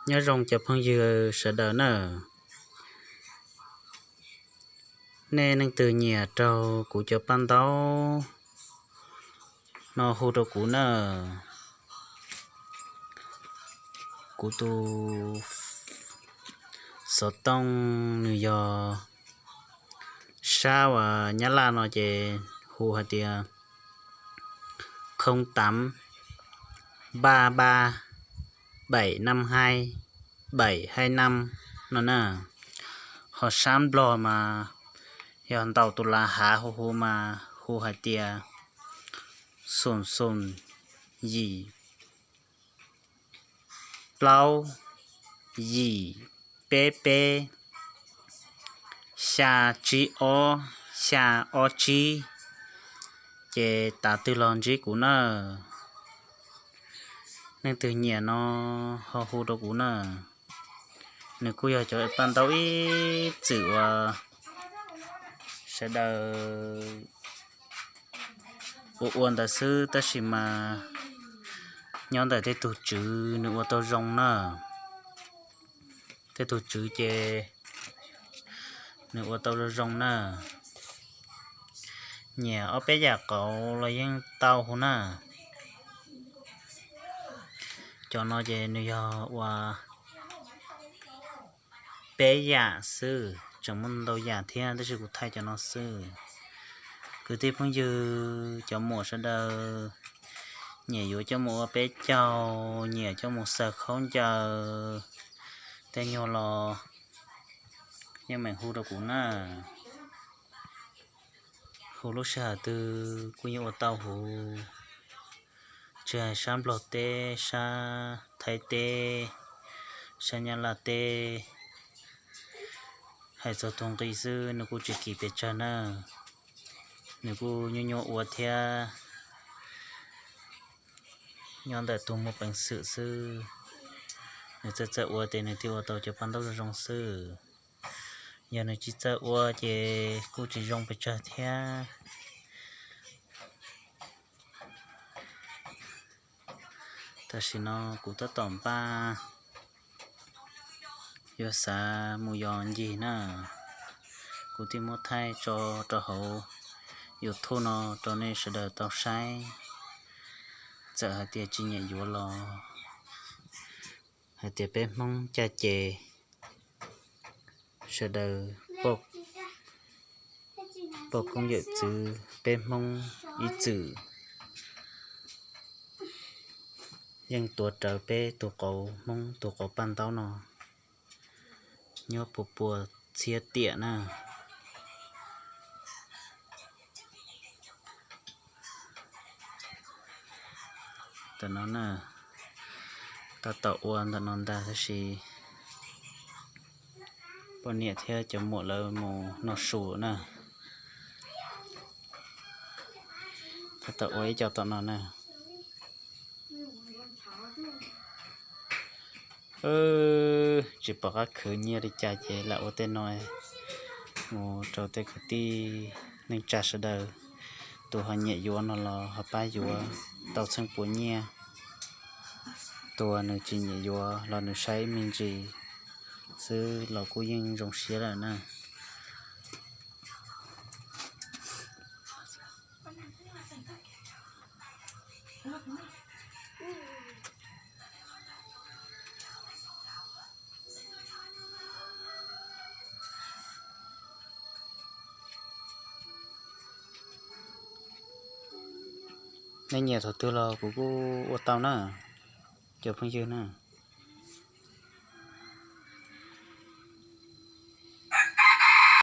Nyob zoo cov phooj ywg sawv daws na, nej leej twg nyiam raug kuv cov paj ntaub no hu rau kuv na. Kuv tus xov tooj nws yog sab uas Nyab Laj no ces hu hais tias không tám ba ba bảy năm hai bảy hai năm no na. Ho sab Nplog mas yog ntaus tus las hav hu hu mas hu hais tias xoom xoom yim plaub yim peb peb xya tsib ob xya ob tsib. Ces tas twg los ntsib kuv na. Leej twg nyiam no ho hu rau kuv na. Nws kuj yog cov paj ntaub ib txwm uas sawv daws ua ua ntawd xwb tab sis mas nyob ntawm tej tug tswv nws ua tau zoo na. Tej tug tswv ces nws ua tau zoo zoo na. Nyiam ob peb yam qauv los yeej tau hu na. Cov no ces nws yog ua peb yam xwb, tseem muaj ntau yam thiab tab sis kuv thaij cov no xwb. Kwv tij phooj ywg cov muam sawv daws nyiam yuav coj mus ua peb caug, nyiam coj mus xaws khaub ncaws tej nyuag los yeej meem hu rau kuv na. Hu lub sij hawm twg kuj yeej ua tau huv, tsis hais sab Nplog teb, sab Thaib teb, sab Nyab Laj teb. Hais txog tus nqi xwb nws kuj tsis kim pes tsawg na, nws kuj nyuaj nyuaj ua thiab. Nyob ntawm tus muaj peev xwm xwb, nws txawj txawj ua ces nws thiaj ua tau cov paj ntaub zoo zoo xwb. Yog nws tsis txawj ua ces kuj tsis zoo pes tsawg thiab. Tam sim no kuv tab tom npaj yuav xav mus yos ncig na, kuv thiaj muab thaij tso rau hauv YouTube no rau nej sawv daws tau saib. Txawm hais tias tsis nyiam yuav los hais tias peb Hmoob caj ces sawv daws poj koob yawm txwv peb Hmoob ib txwm yeej tuav rawv peb tus qauv Hmoob tus qauv paj ntaub no nyob puas puas txhiab tiam na. Ntawm no na, tab tom ua ntawm no ntag tab sis poj niam thiab cov muam lawv mus noj su na. Tab tom ua ib co tom no na. Tsis pom qab khwv nyiaj li cas ces lam ua tej no mus rau tej kwv tij neej tsa sawv daws, tus ho nyiam yuav no los ho pab yuav tau txheej puas nyiaj, tus nws tsis nyiam yuav los nws saib me ntsis xwb los kuj yeej zoo siab lawm na. Nej nyiam thaum twg los kuv kuj ua tau na, cov phooj ywg na.